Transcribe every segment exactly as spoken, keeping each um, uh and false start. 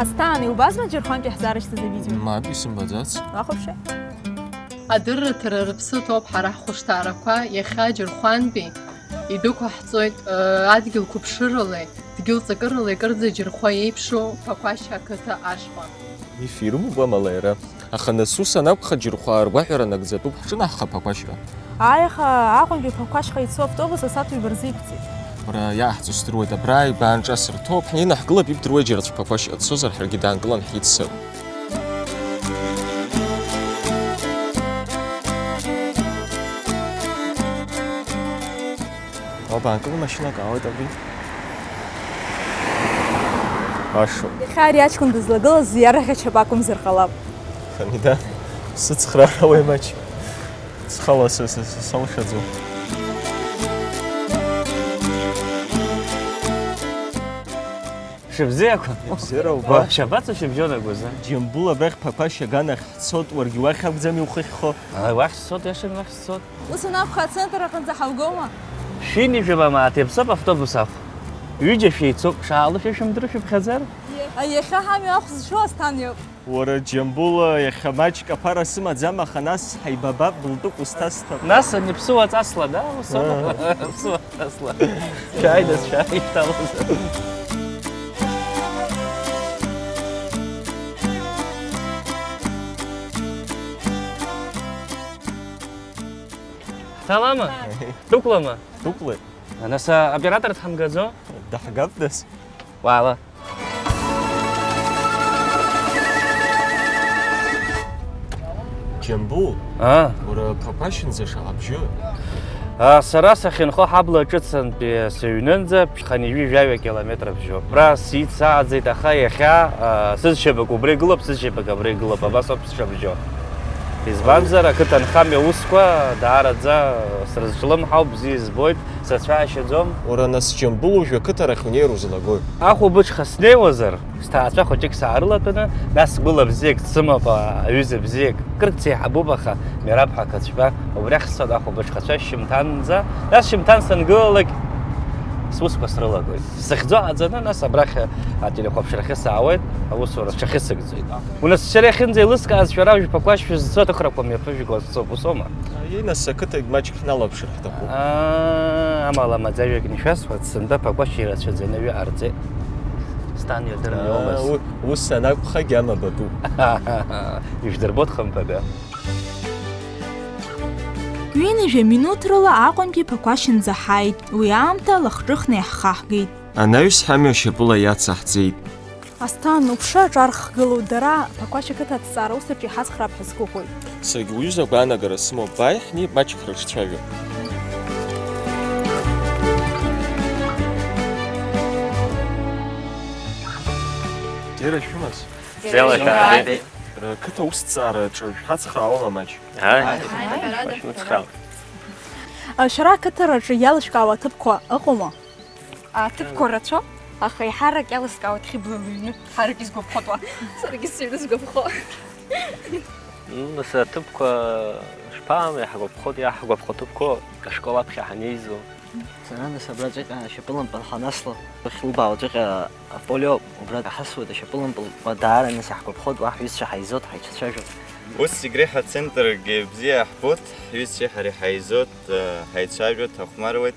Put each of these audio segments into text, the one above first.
Сҭаан, иубазма Џьырхәантәи ҳзаарышьҭыз авидео? Мап, исымбаӡац. Уахәаԥши. Адырраҭара рыԥсы ҭоуп ҳара ҳхәышҭаарақәа, иахьа Џьырхәантәи идәықәаҳҵоит, э, адгьыл қәыԥшыралеи, дгьыл ҵакыралеи акырӡа Џьырхәа еиԥшу Ԥақәашь ақыҭа ашҟа. Миф ирымоуп амала иара. Аха нас ус анакәха, Џьырхәаа ргәаҳәара нагӡатәуп, ҳҿынаҳхап Ԥақәашьра. Ааи, аха Аҟәантәи Ԥақәашьха ицо автобус асааҭ ҩба рзы иқәҵит. Уара иааҳҵо сдыруеит, абра ибаанҿасырҭоуп, ҳнеины ҳгылап, ибдыруеи џьара аӡә Ԥақәашьа дцозар, ҳаргьы даанкылан ҳиццап. Уабаанкыл, машьынак аауеит абри. Башоуп. Иахьа ари аҷкәын дызлагылаз иарӷьа чап акәымзар ҟалап. Хамида, сыцхраара уеимаҷ. Схала са, са, са, салшаӡом. Шыбзиақәа! Ибзиара уба. Шабацо шыбжьон агәазы? Џьамбул абрахь Ԥақәашь аганахь ҳцот, уаргьы уахь акәӡами ухыхьхо? Ааи, уахь сцот, иашан уахь сцот. Ус анакәха, ацентр аҟынӡа ҳаугома? Шәинижәаба мааҭ иаԥсоуп автобус ахә. Ҩыџьа шәеицуп, шаалышәа шәымдыры шәыԥхьаӡар? Иахьа ҳамҩа ахә зшәо Асҭан иоуп. Уара, Џьамбул, иахьа маҷк аԥара сымаӡам, аха нас ҳаибабап, былтәык усҭасҭап. Нас ани ԥсыуа ҵасла, да? Ус аума? Ԥсыуа ҵасла. Шәааи, нас, шәааи, шәҭалозар. Ҳҭалама? Дәықәлама? Дәықәлеит. Нас, а, оператор дҳамгаӡо? Даҳгап, нас. Уаала. Џьамбул, аа, уара Ԥақәашьынӡа шаҟа бжьои? А, сара сахьынхо ҳабла ҿыцантәи сыҩнынӡа ԥшьханижәи жәаҩа километр бжьоуп. Абра сицааӡеит, аха иахьа, а, сызшьапык убра игылоуп, сызшьапык абра игылоуп, абас ауп сшабжьо. Избанзар, ақыҭанхамҩа аусқәа даараӡа срызҿлымҳауп, бзиа избоит. Сацәаашьаӡом. Уара, нас, Џьамбул, уажәы ақыҭарахь унеир узлагои? Ахәылбыҽха снеиуазар, сҭаацәа хәыҷык саарылатәаны, нас гәыла бзиак дсымоуп, а, аҩыза бзиак. Кырк сеиҳабуп, аха Мераб ҳәа ақыҭшәа, убрахь сцоит ахәылбыҽхацәа шьымҭанӡа. Нас шьымҭан сангылалак, сусқәа срылагоит. Сзыхьӡо аӡаны, нас абрахь ателехәаԥшрахьы саауеит, аусура сҽахьысыгӡоит. Унасыцәа иахьынӡа еилыскааз шәара жәпақәа шәызцо аҭыхрақәа мҩаԥыжәго сцоуп, усома? Аиеи, нас, ақыҭагь маҷк ҳналаԥшыр ҳҭахуп. Аа, амала маӡажәак нышәасҳәарц, сынтәа Ԥақәашь ирацәаӡаны аҩы ҟарҵеит. Сҭан ирдырны, аа, иоумаз. У-, ус анакәха, гьама батәуп. Ижәдырбоит, хымԥада. Ҩынҩажәа минуҭ рыла Аҟәантәи Ԥақәашьынӡа ҳааит, уи аамҭа лахҿыхны иаҳхаҳгеит. Анаҩс ҳамҩа шьапыла иацаҳҵеит. Асҭан, уԥшра аҿархгылоу дара Ԥақәашь ақыҭа аҭҵаара усаҿ иҳацхраап ҳәа сгәыӷуеит. Саргьы уҩыза агәаанагара сымоуп, бааи, ҳнеип, маҷк ҳрыҿцәажәап. Џьара шәымаз? Бзиала шәаабеит. Рқыҭа усҭҵаараҿы шәҳацхраауама маҷк? Ааи. Ааи. Шәмыцхраауеит. А, шәара ақыҭараҿы иалышәкаауа аҭыԥқәа ыҟоума? Аҭыԥқәа рацәоуп, аха еиҳарак иалыскаауеит Хьыбла лыҩны, ҳарак изгәаԥхоит уа. Саргьы сыҩны сгәаԥхо. М, нас аҭыԥқәа шԥаҟам, иаҳгәаԥхоит, иаҳгәаԥхо аҭыԥқәа ашкол аԥхьа ҳанеизо. Сара нас абраҵәҟьа ашьапылампыл ҳанасло, уахь лыбаауҵәҟьа аполио убра ҳасуеит, ашьапылампыл даара нас иаҳгәаԥхоит, уа ҳҩызцәа ҳаизоит, ҳаицәажәоит. Ус зегь реиҳа ацентргьы бзиа иаҳбоит, ҳҩызцәеи ҳареи ҳаизоит, ҳаицәажәоит, ҳахәмаруеит.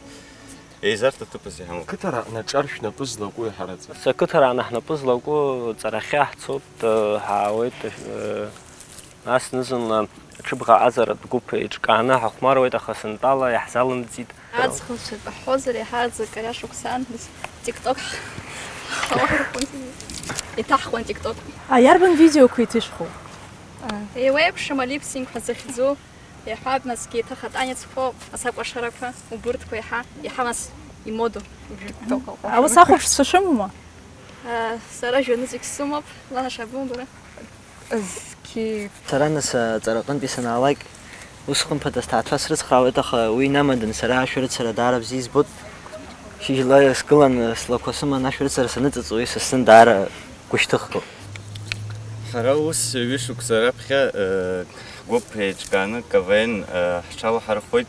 Еизарҭа ҭыԥас иҳамоуп. Қыҭара наҿар шәнапы злаку иҳараӡак. Сақыҭара анаҳнапы злаку ҵарахьы ҳцоит, ҳаауеит, нас зны-зынла аҽыбӷаҟазаратә гәыԥ еиҿкааны ҳахәмаруеит, аха сынтәала иаҳзалымҵит. Аӡӷабцәа ҳҳәозар, иаҳа аӡакариа шықәсаан, нас TikTok ҳхалархәон, иҭаҳхуан TikTok. А, иарбан видеоқәа иҭышәху? Еиуеиԥшым алип-синк ҳәа захьӡу. Иаҳҳәап, насгьы еиҭах атанецқәоуп, асакәашарақәа, убырҭқәа еиҳа, еиҳа нас имодоу. А, ус ахәаԥшцәа шәымоума? Сара жәаныҵәик сымоуп, ланаша бымбара. Зқьи. Сара нас аҵараҟынтәи санаалак, ус хымԥада сҭаацәа срыцхраауеит, аха уи инамадан, сара ашәарыцара даара бзиа избоит. Шьыжьла сгылан, слақәа сыман ашәарыцара саныҵыҵуа, уи са сзын даара гәышьҭыхгоуп. Ҳара ус ҩышықәса раԥхьа, э, ҳгәыԥ еиҿкааны К В Н, э, ҳҽалаҳархәит,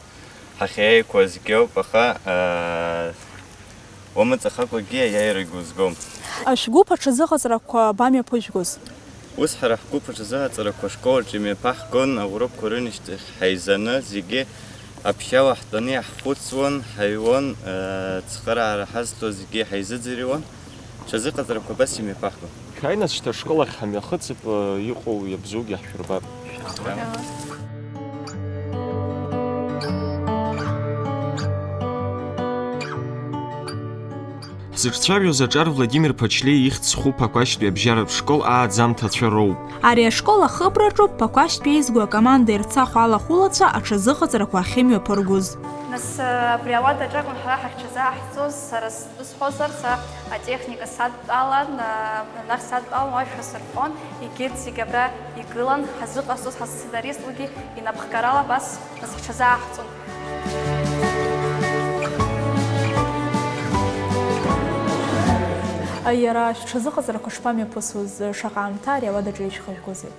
ҳахьеиқәа зегьоуп, аха, э, уамыҵахакәагьы аиааирагь узгом. Шәгәыԥ аҽазыҟаҵарақәа абамҩаԥыжәгоз? Ус ҳара ҳгәыԥ аҽазыҟаҵарақәа ашкол аҿы имҩаԥаҳгон, аурокқәа рынашьҭахь ҳаизаны зегьы аԥшьауа ҳтәаны иаҳхәыцуан, ҳаҩуан, цхыраара ҳазҭо зегьы ҳаизыӡырҩуан. Ҽазыҟаҵарақәа абас имҩаԥаҳгон. Шәааи нас шьҭа ашкол ахь ҳамҩахыҵып, иҟоу иабзоугьы ҳшәырбап. Шәааи. Ҳзыҿцәажәоз аҿар Владимир Ԥачлеи ихьӡ зху Ԥақәашьтәи абжьаратә школ ааӡамҭацәа роуп. Ари ашкол ахыбраҿоуп Ԥақәашьтәи еизго акоманда Ерцахә алахәылацәа аҽазыҟаҵарақәа ахьымҩаԥыргоз. Нас, абри ауадаҿ акәын ҳара ҳахьчазааҳҵоз, сара сзы сҳәозар, са атехника садтәалан, анахь садтәалан, уашәа сырҳәон, егьырҭ зегьы абра игылан, ҳазыҟасҵоз ҳасценаристгьы инапхгарала абас нас ҳҽазааҳҵон. Иара шәҽазыҟаҵарақәа шԥамҩаԥысуаз, шаҟа аамҭа ари ауадаҿы ишәхынҳәгозеи?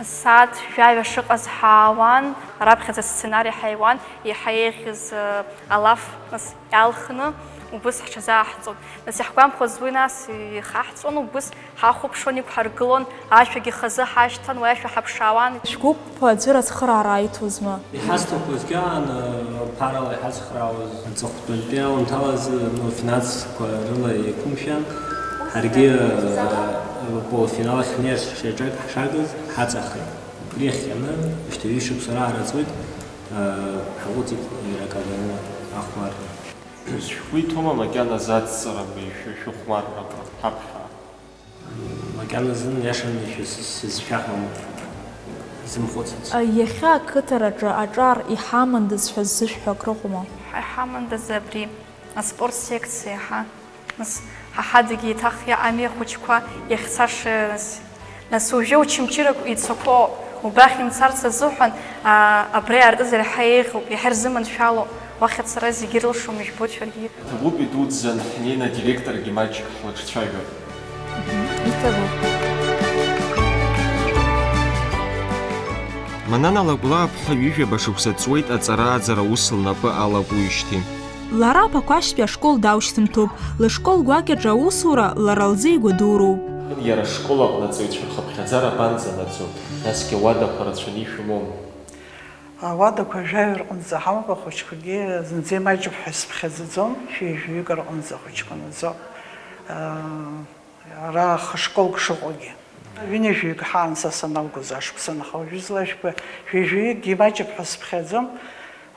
Асааҭ жәаҩа шыҟаз ҳаауан, раԥхьаӡа асценари ҳаиуан, еиҳа еиӷьыз алаф нас иалхны убыс ҳҽазааҳҵон. Нас иаҳгәамԥхоз уи нас ихаҳҵон, убыс ҳахәаԥшуан, иқәҳаргылон, ашәагьы хазы ҳашьҭан, уи ашәа ҳаԥшаауан. Шәгәыԥ аӡәыр ацхыраара аиҭозма? Иҳазҭақәозгьы аан, ԥарала иҳацхраауаз аҵыхәтәантәи аамҭалазы, ну, финансқәа рыла еиқәымшәан, ҳаргьы, э, полуфинал ахь ҳнеирц шьаҿак ҳшагыз ҳаҵахеит. Убри иахҟьаны, шьҭа ҩышықәса раара ҵуеит, э, ҳаҟәыҵит иара акаганы ахәмарра. Шәгәы иҭоума макьаназы ацҵарақәеи шәы-, шәыхәмаррақәа ҳаԥхьа? Макьаназы, иашаны ишәыз-, сызшәаҳәом, изымхәыцыц. Иахьа ақыҭараҿы аҿар иҳамандаз ҳәа ззышәҳәо акрыҟоума? Ҳа иҳамандаз абри аспорт секциа, ҳа, нас, ҳа ҳадагьы еиҭах иаами ахәыҷқәа иахьцаша, нас, нас уажәы Очамчыра ицақәоу убахь имцарц азыҳәан, аа, абра иаартызар иаҳа еиӷьуп, иаҳа ирзыманшәалоу, уахь ацара зегьы ирылшом, ижәбоит шәаргьы. Иҭабуп идуӡӡан, ҳнеины адиректоргьы маҷк ҳлаҿцәажәап. Иҭабуп. Манана Лакәлааԥҳа ҩажәаба шықәса ҵуеит аҵара-ааӡара аус лнапы алакуижьҭеи. Лара Ԥақәашьтәи ашкол даушьҭымҭоуп, лышкол гәакьаҿы аусура лара лзы игәадуроуп. Иара ашкол аҟны аҵаҩцәа рхыԥхьаӡара абанӡанаӡо, насгьы ауадақәа рацәаны ишәымоума? Ауадақәа жәаҩа рҟынӡа ҳамоуп, ахәыҷқәагьы зынӡа имаҷуп ҳәа сыԥхьаӡаӡом, шәи жәаҩык рҟынӡа ахәыҷқәа наӡо, ара хышколк шыҟоугьы. Ҩынҩажәаҩык ҳаан са саналгоз ашықәсан, аха уажәы злажәба ҩажәаҩыкгьы имаҷуп ҳәа сыԥхьаӡом,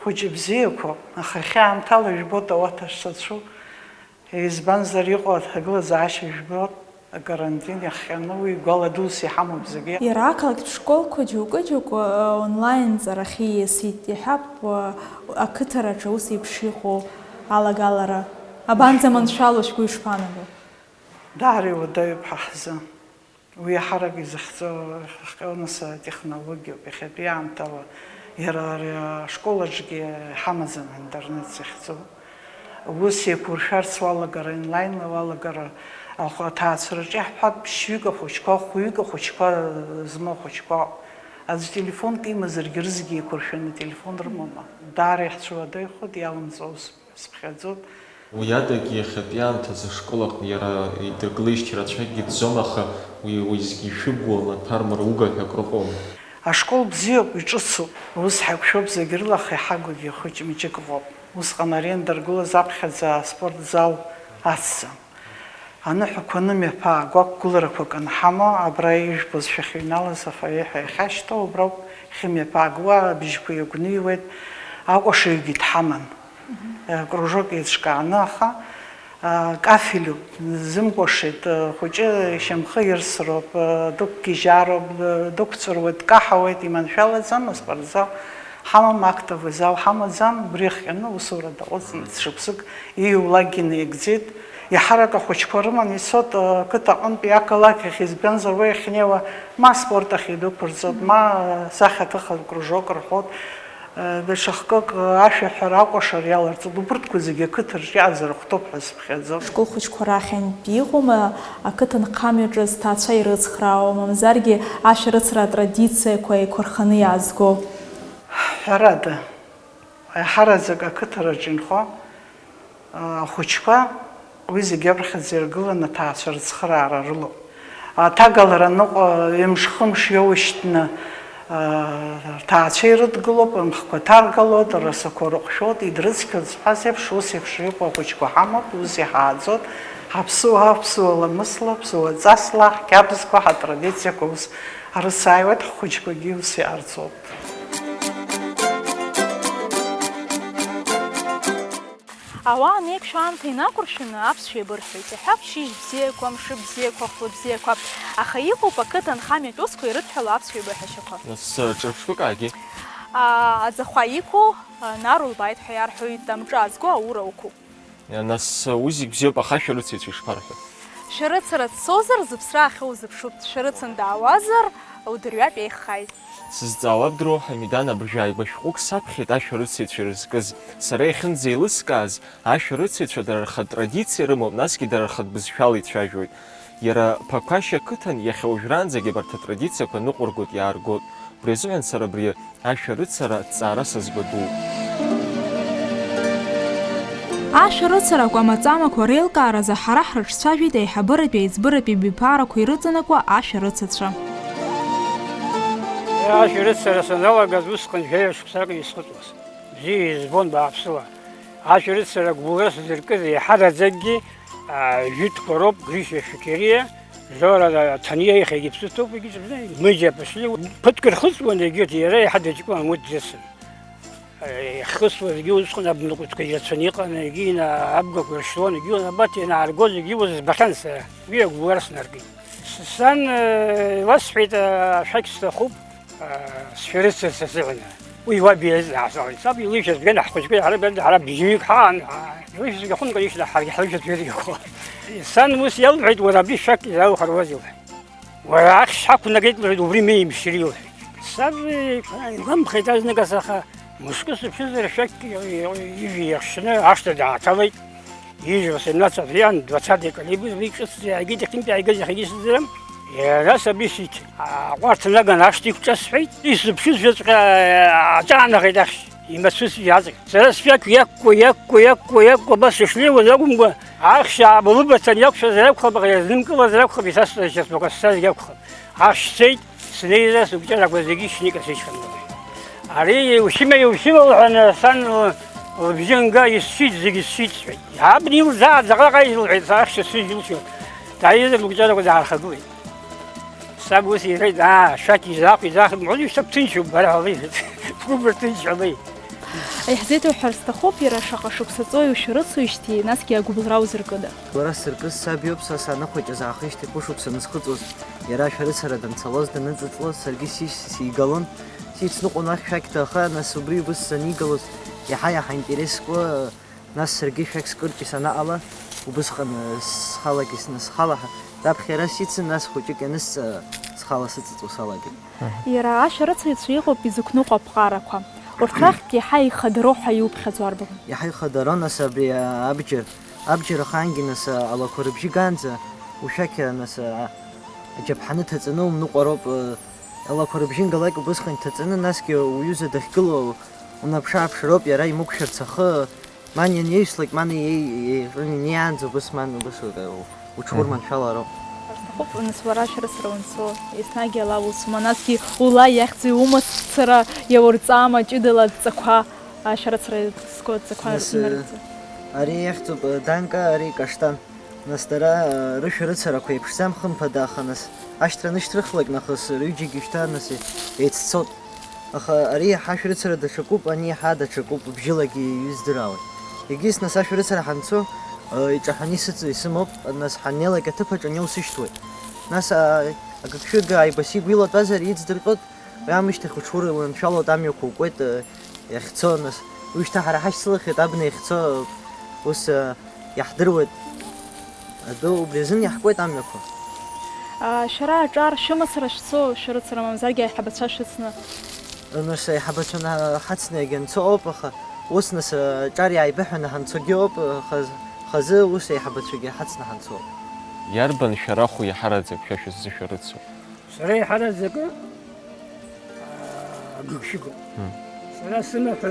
хәыҷы бзиақәоуп, аха иахьа аамҭала ижәбоит ауаҭа шсацәу. Избанзар, иҟоу аҭагылазаашьа жәбоит, акарантин иахҟьаны уи гәала дус иҳамоуп зегьы. Иара ақалақьтә школқәа џьоукы-џьоукы онлайн ҵарахьы ииасит, иҳәап, ақыҭараҿы ус еиԥш иҟоу алагалара абанӡаманшәало шәгәы ишԥаанаго? Даара иуадаҩуп ҳа ҳзы. Уи иаҳарак изыхьӡо, ҳҟьо нас атехнологиоуп, иахьатәи аамҭала иара ари ашкол аҿгьы иҳамаӡам аинтернет захьӡу. Ус еиқәуршәарц уалагар, онлайн уалагар, аха аҭаацәараҿы иаҳҳәап, ԥшьҩык ахәыҷқәа, хәҩык ахәыҷқәа змоу ахәыҷқәа. Аӡә телефонк имазаргьы рызегьы еиқәыршәаны ателефон рымоума? Даара иаҳцәыуадаҩхоит, иалымҵуа ус. Сыԥхьаӡоит. Уи адагьы иахьатәи аамҭазы ашкол аҟны иара идыркылеижьҭеи рацәакгьы дцом, аха уи уеизгьы ишәыбуа маҭәар мыруга ҳәа акрыҟоума? Ашкол бзиоуп, иҿыцуп. Ус ҳаиқәшәоуп зегь рыла, аха иҳагугьы хәыҷ-мыҷык ыҟоуп. Усҟан аренда ргәылаз аԥхьаӡа аспорт зал ацҵан. Аныҳәақәа анымҩаԥаа, гәақәгыларақәак анҳамоу, абра ижәбоз шәахьыҩналаз афоиеи ҳәа иахьашьҭоу уброуп, ихымҩаԥаагуа абжьқәа иагәныҩуеит, акәашаҩгьы дҳаман. Кружок еиҿкааны, аха кафель зымкәашеит, хәыҷы ишьамхы ирсроуп, дықәгьежьароуп, дықәҵәыруеит, дкаҳауеит, иманшәалаӡам, аспортзал ҳамам, актовый зал ҳамаӡам, убри иахҟьаны аусура даҟәыҵны шықәсык ииулакгьы наигӡеит. Иаҳарак ахәыҷқәа рыманы ицот, э, ақыҭа аҟынтәи ақалақь ахь, избанзар, уи ахьнеиуа ма аспорт ахь идәықәырҵот, ма, э, сахьаҭыхратә кружок рҳәот, э, даҽа хкык, э, ашәаҳәара, акәашара иаларҵот, убырҭқәа зегьы ақыҭа рҿы иаазырхәҭоуп ҳәа сыԥхьаӡон. Ашкол хәыҷқәа рахьынтә иҟоума ақыҭанхамҩаҿы зҭаацәа ирыцхраауа, мамзаргьы ашәарыцара атрадициақәа еиқәырханы иаазго? Ҳәарада, аиҳараӡак ақыҭараҿы инхо ахәыҷқәа Уи зегьы аԥхьаӡа иргыланы аҭаацәа рыцхыраара рылоуп. Аҭагалара аныҟәа, ҩымш-хымш иоушьҭны, аа, рҭаацәа ирыдгылоуп, рымхқәа ҭаргалоит, расақәа рыҟәшәоит, идрыцқьоит зҳәаз еиԥш, ус еиԥш иҟоу ахәыҷқәа ҳамоуп, ус иҳааӡоит. Ҳаԥсуаа, ҳаԥсуа ламысла, ԥсуа ҵасла, ҳқьабзқәа, ҳатрадициақәа ус арыцааиуеит, ҳхәыҷқәагьы ус иаарҵоит. Ауаа анеиқәшәо аамҭа инақәыршәаны аԥсшәа еибырҳәоит, иҳәап, шьыжь бзиақәа, мшы бзиақәа, хәлы бзиақәа, аха иҟоуп ақыҭа анхамҩатә усқәа ирыдҳәалоу аԥсшәа еибырҳәашьақәа. Нас, ҿырԥштәык аагьы? Аа, аӡахәа иқәу, а, нар улбааит ҳәа иарҳәоит, амҿы аазго аура уқәуп. Нас, уи зегь бзиоуп, аха ашәарыцаҩцәа ишԥарҳәо? Шәарыцара дцозар, зыԥсра ахьоузыԥшуп, дшәарыцан даауазар, удырҩатә еиӷьхааит. Сызҵаауа бдыруоу, Ҳамидан, абыржәы ааигәа шәҟәык саԥхьеит ашәарыцаҩцәа ирызкыз. Сара иахьынӡеилыскааз, ашәарыцаҩцәа дара рхатә традициа рымоуп, насгьы дара рхатә бызшәала ицәажәоит. Иара Ԥақәашь ақыҭан иахьа уажәраанӡагьы абарҭ атрадициақәа ныҟәыргоит, иааргоит. Убри азыҳәан сара абри ашәарыцара аҭҵаара сазгәадууп. Ашәарыцарақәа амаҵамақәа реилкааразы ҳара ҳрыҿцәажәеит аиҳабыратәи аиҵбыратәи абиԥарақәа ирыҵанакуа ашәарыцацәа. Ашәарыцара саналагаз усҟан жәаҩа шықәсак исхыҵуаз. Бзиа избон бааԥсыла. Ашәарыцара гәыбылра сзыркыз еиҳараӡакгьы, аа, жәытәқәа роуп, Гришьа Шәқьериа, Жора Ҭаниа иахьагьы иԥсы ҭоуп, егьи ҿыбжа, Мыџьа Пашли, ԥыҭк рхыҵуан, егьырҭ иара еиҳа дыҷкәын, уи дысын. Иахьхысуазгьы усҟан абнакәытқәа ирацәаны иҟан, егьи ина-, абгақәа иршьуан, егьи абат ианааргоз, егьи уа збахьан сара, уи агәыбылра снаркит. С-, сан, э, иласҳәеит, э, ашәақь сҭахуп, э, сшәарыцарц азыҳәан. Уи уаб иазҵаахьан, саб илышьҭаз ган ҳхәыҷқәеи ҳара бан ҳара бжьҩык ҳаан, илышьҭаз гахәын, конечно, ҳаргьы ҳлышьҭаз ҩыдгахо. Сан ус иалҳәеит, уара абри шәақь изааухаруаз, илҳәеит. Уара ахьшь ҳақәнагеит, лҳәеит, убри меимшьыр, илҳәеит. Саб игәамԥхеит азныказ, аха мышкы сыԥшызар, шәақь ижәи иахшьны ашҭа дааҭалеит. Ижәла семнадцать иан, двадцатый калибр, уи ҿыцӡа иааигеит, иахьынтәи иааигаз иахьагьы сыздырам. Иара нас абри сиҭ, аҟәарҭ наган ашҭа иқәҿасҳәеит, исзыԥшызшәаҵәҟьа аҿаанахеит ахьшь, имацәыс иаҵәҟьа. Сара сшәақь иақәкуа, иақәкуа, иақәкуа, иақәкуа, абас сышнеиуаз акәымкәа, ахьшь ааба лыбацан иақәшәазар акәхап, аха иазнымкылазар акәхап, исасҳәаз шьацмақәа сцазгьы акәхап. Ахьшь цеит, снеизар сыгәҷарақәа зегьы шьника сышьхынҳәит. Ари иушьыма, иушьыма лҳәан, сан лыбжьы нга, исшьит, зегьы сшьит, сҳәеит. Абна илзааӡаҟаҟа илҳәеит, сара ахьшьцәа сыжьылшьо. Дааизар лыгәҷарақәа даархагылеит. Саб ус иҳәеит, аа, шәақь изаахә, изаахә, мҳәоз, ишьҭа бҭынчуп, бара ҳәа леиҳәеит. Бгәы бырҭынч ҳәа леиҳәеит. Иаҳзеиҭоуҳәар сҭахуп, иара шаҟа шықәса ҵуеи ушәарыцоижьҭеи, насгьы агәыбылра узыркыда? Лара сыркыз саб иоуп, са санахәыҷыз аахижьҭеи хәышықәса анысхыҵуаз, иара ашәарыцара данцалоз, даныҵыҵлоз, саргьы сишь сигалон, сицныҟәон уахь шәақь ҭаха, нас убри убыс санигалоз, иаҳа-иаҳа интересс куа, нас саргьы шәақь скыртәи санаҟала, убысҟан, э, схалагьы сны схала ҳа-, раԥхьа иара сицын, нас хәыҷык ианысҵа, схала сыҵыҵуа салагеит. Иара ашәарыцаҩцәа иҟоуп изықәныҟәо аԥҟарақәа. Урҭ рахьтә иаҳа ихадароу ҳәа иуԥхьаӡо арбану? Иаҳа ихадароу, нас, абри, а, абџьар, абџьар ахаангьы, нас, а, алақәа рыбжьы гаанӡа ушәақь, а, нас, а, аџьаԥҳаны ҭаҵаны умныҟәароуп, а, алақәа рыбжьы нгалак убысҟан иҭаҵаны, насгьы уҩыза дахьгылоу унаԥшы-ааԥшыроуп, иара имықәшәарц ахы, Ман ианеиҩслак, ман иеи-, иеиҟәын инеиаанӡа убыс, ман убыс у-, уҽурманшәалароуп. Сҭахуп, нас, уара ашәарыцара уанцо, еснагь ала усума, насгьы ула иахьӡи умаццара иаурҵаама ҷыдала адҵақәа, ашәарыцара зқәу адҵақәа Нас, э, инарыгӡа? Ари иахьӡуп, э, Данка, ари Каштан. Нас дара, э, рышәарыцарақәа еиԥшӡам, хымԥада, аха нас ашьҭра анышьҭрыхлак нахыс рҩыџьагьы шьҭа нас еиццот. Аха ари иаҳа шәрыцара даҽакуп, ани иаҳа даҽакуп, бжьылагьы издыраауеит. Егьыс, нас ашәарыцара ҳанцо, э, иҿаҳәаны исыҵ-, исымоуп, нас ҳаннеилак аҭыԥаҿ ани усышьҭуеит. Нас, а, агыгшәыг ааигәа сигәа илатәазар, иҵдырҟьоит, уи аамышьҭахь уҽурыланшәалоит, амҩақәа укуеит, э, иахьцо, нас, уи шьҭа ҳара ҳашьцылахьеит, абна иахьцо, ус, э, иаҳдыруеит. Адәы убри азын иаҳкуеит амҩақәа. А, шәара аҿар шәымацара шәцо, шәарыцара мамзаргьы аиҳабацәа шәыцны? Нас аиҳабацәа на-, ҳацны иагьа анцо ауп, аха ус нас аҿар иааибыҳәаны ҳанцогьы ауп, хаз-, хазы ус аиҳабацәагьы ҳацны ҳанцо ауп. Иарбан шәараху иаҳараӡак шәа шәыззышәарыцо? Сара иаҳараӡакы, аа, гыгшәыгуп. Мм. Сара сымаҳә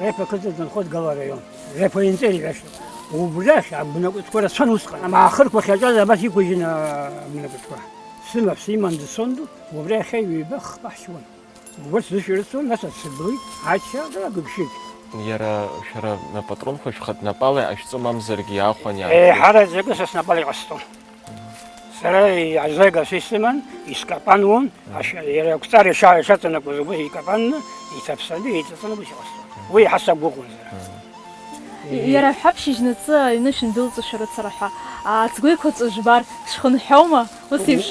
Реԥа қыҭа дынхоит, Гала араион. Реԥа Енҵери иашоуп. Убри ахь абнакәытқәа рацәан усҟан. Амаахырқәа ахьаҿаз абас иқәыжьын абнакәытқәа. Сымаҳә симан дцон ду, убри ахьа ҩба хԥа ҳшьуан. Убырҭ зышәарыцон, нас ацыблит, ачча, агыгшьит. Иара шәара апатронқәа шәхатә напала иҟашәҵо, мамзаргьы иаахәан иаашәоит? Еиҳараӡакы са снапала иҟасҵон. Сара иазага сисыман, искапануан, ашьа-, иара ақәҵара иша-, ишаҵанакуаз убас икапанны, иҭаԥсаны, иҵаҵаны убас иҟасҵон. Уи иаҳа сагәыӷуан сара. Иара ҳәаԥшьыжьнаҵы аҩны шәындәылҵошәа рыцара ҳәа, ацгәеиқәаҵәа жәбар, шәхынҳәума? Ус еиԥш.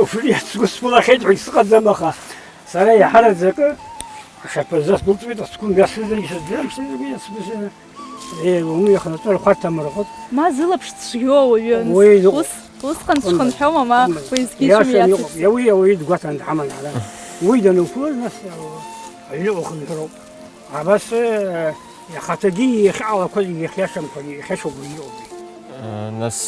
Убри ацгәы сԥылахьеит ҳәа исыҟаӡам, аха сара иаҳараӡакы ашәаԥазы сдәылҵуеит, ацгәы мҩасызар исыздырам, сыдгьы иацгәызы. Е, уи иахнаҵәар хәарҭам рҟәыт. Ма зылаԥш цәгьоу ауаҩы, Уи ус, ус, усҟан дшхынҳәума, ма Ҟамлеит. Уеизгьы Иашан ишәымҩаҵыз. Иҟоуп, иауи, иауи дгәаҭан дҳаман ара. Уи дануқәлоз, нас, аҩныҟа ухынҳәроуп. Абас, э, ихаҭагьы иахьалақәаз, иахьиашамкәа, иахьашәагәырӷьо убри. Нас,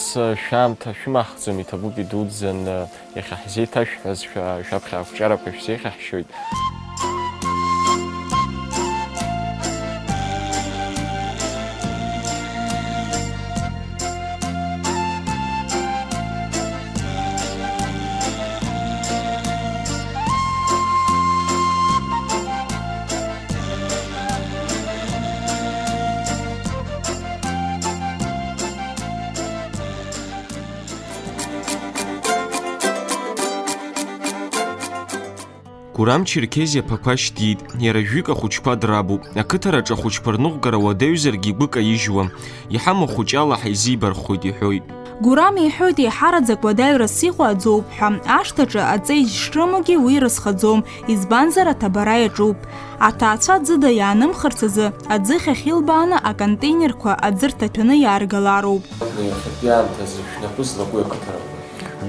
шәаамҭа шәымаҳхӡом, иҭабуп, идуӡӡан, иахьа ҳзеиҭашәҳәаз шәа-, шәаԥхьа ақәҿиарақәа шәзеиӷьаҳшьоит. Гурам Черкезиа ԥақәашь диит, иара жәҩык ахәыҷқәа драбуп. Ақыҭараҿы ахәыҷқәа рныҟәгара уадаҩзаргьы игәы каижьуам. Иҳамоу хәыҷала ҳаизибарххоит, иҳәоит. Гурам иҳәоит, еиҳараӡак уадаҩрас иҟоу аӡоуп ҳәа. Ашҭаҿы аҵеиџь шрымоугьы уи рызхаӡом, избанзар аҭабара иаҿуп. Аҭаацәа ӡыда иаанымхарц азы аӡыхь ахьылбааны аконтейнерқәа аӡы рҭаҭәаны иааргалароуп. Иахьатәи аамҭазы шәнапы злаку ақыҭарақәа?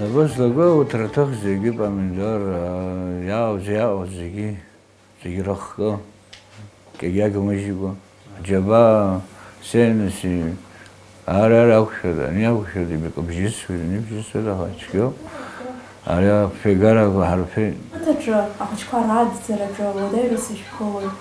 Напы злаку урҭ рҭыхзегьы, помидор, иаауз, иаауаз зегьы. Зегь рыхкы, кьагьагмыжькәа, аџьабаа, сенаси, ара, ара ақәшәада, ани ақәшәада, ибжьысуеит, ани ибжьысуеит, аха цәгьоуп. Ари афигарақәа ҳарфеит. Ақыҭаҿы ахәыҷқәа рааӡараҿы уадаҩрас ишәԥылоит?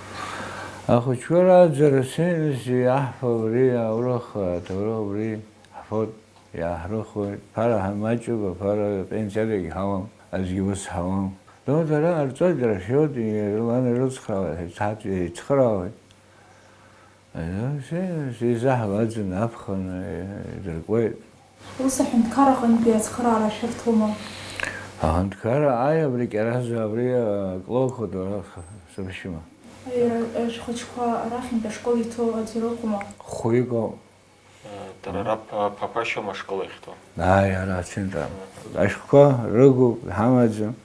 Ахәыҷқәа рааӡара сенаси, аҳфа абри, аурых, аҭоурых абри ҳфоит. Иааҳрыхуеит, ԥара ҳамаҷуп, аԥара пенсиадагь ҳауам, аӡәгьы ус ҳауам. Дара арҵоит, ирашәоит, ирлан ирыцхраауеит, ҳаҭ-, еицхраауеит. Сеизаҳауа аӡын аԥхын идыркуеит. Ус аҳәынҭқар аҟынтәи ацхыраара шәырҭома? Аҳәынҭқарра, аи, абри Кьараза, абри, а, Клоуқәа дара сыршьыма. Иара, э, шәхәыҷқәа арахьынтә ашкол иҭоу аӡәыр ыҟоума? Хәҩык ауп. Дара раб ԥа-, ԥақәашьома ашкол иахьҭоу? Ааи, ара ацентр. Ашәҟәқәа рыгуп, иҳамаӡам.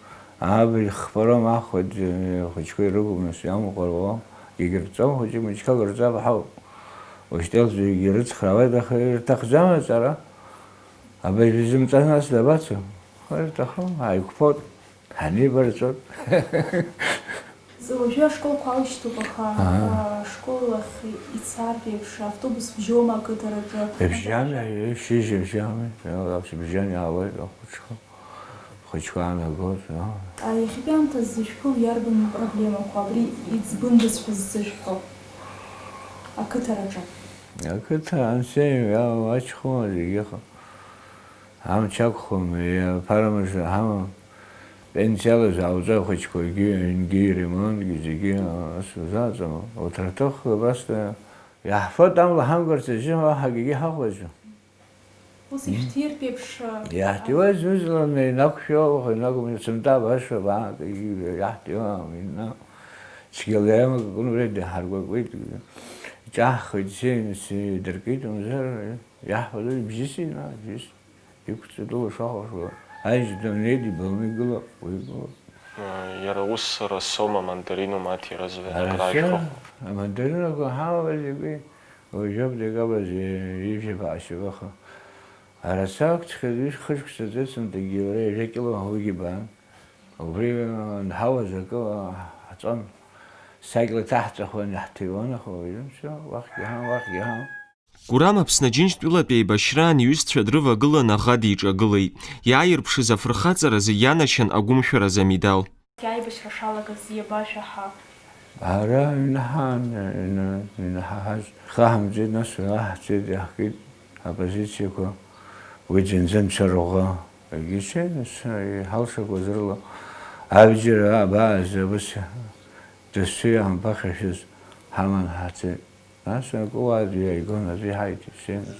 Абри хԥаром ахәыҷ-, ахәыҷқәа ирыгуп, нас иамоу ҟалом. Егьырҵом, хәыҷык-мыҷқәак рҵап, ҳауп. Ушьҭа зегьы ирыцхраауеит, аха ирҭахӡам аҵара. Абри изымҵан нас дабацо? Ирҭахым, ааиқәԥоит. Ҳанибарҵәоит. Уажәы ашколқәа аушьҭуп, аха, Ага. а, ашкол ахь ицартә еиԥш автобус бжьома ақыҭараҿы? Ибжьами, шьыжь ибжьами, абжьан иаауеит ахәыҷқәа. Ахәыҷқәа аанагоит, а. А, иахьатәи аамҭазы зышәԥыло иарбан проблемақәа, абри иӡбындаз ҳәа ззышәҳәо ақыҭараҿы? Ақыҭа ансеи, иа-, ачхәума зегьы ыҟам. Амч ақәхом, иаԥара мыжда ҳамам. Пенсиала зааудҵа ахәыҷқәагьы, аҩнгьы, ремонтгьы, зегьы, ас узааӡом. Урҭ рҭыхга абас иаҳфоит, амла ҳамгарц азы уаҳа акгьы ҳахәаӡом. Ус ишәҭиртә еиԥш, а, Иаҳҭиуа зны-зынла инақәшәо, инақәымшәо, сынтәа баша, ба-, иаҳҭиуа, ина-, цәгьала иамак акәын, убри даҳаргәаҟуеит. Иҿаҳхит, сеин, сидыркит, мамзар, иаҳҳәо ибжьысит, ибжьысит. Иқәҵатәула шахәаԥшуа, аџь дунеи дибалны игылоуп, уи игылоуп. Иара ус расоума, мандаринума, аҭира зҳәа Ара акры сиа, ашәхәақәа? Амандаринақәа ҳауа зегьы, уажәоуп декабрь ижәаба ашьапаха. Ара сақәҵхьаз ҩышә-хышықәса ҵыцынтәгьы уара ҩажәа кило уигьы баан. Убри анҳауаз акы ҳҵон. Сакьла иҭаҳҵахуан, иаҳҭиуан, аха уажәы, мшәа, уахьгьы ҳан, уахьгьы ҳан. Гурам Аԥсны Аџьынџьтәылатә еибашьраан иҩызцәа дрывагыланы аӷа диҿагылеит. Иааирԥшыз афырхаҵаразы ианашьан агәымшәараз амедал. Аибашьра шалагаз иабашәаҳа? Ара инаҳан, ина-, инаҳаҳаз. Хаҳамҵеит, нас уи аҳцеит, иаҳкит. Апозициақәа, уи зынӡа нцәа рыӷәӷәа, егьи ҽеи, нас, иҳалшақәаз рыла, абџьар абааз абас дасу иаҳамԥахьашәаз ҳаман ҳацеит. Нас акы уаатәы иааигон, аӡәы иҳаиҭеит, сценаз.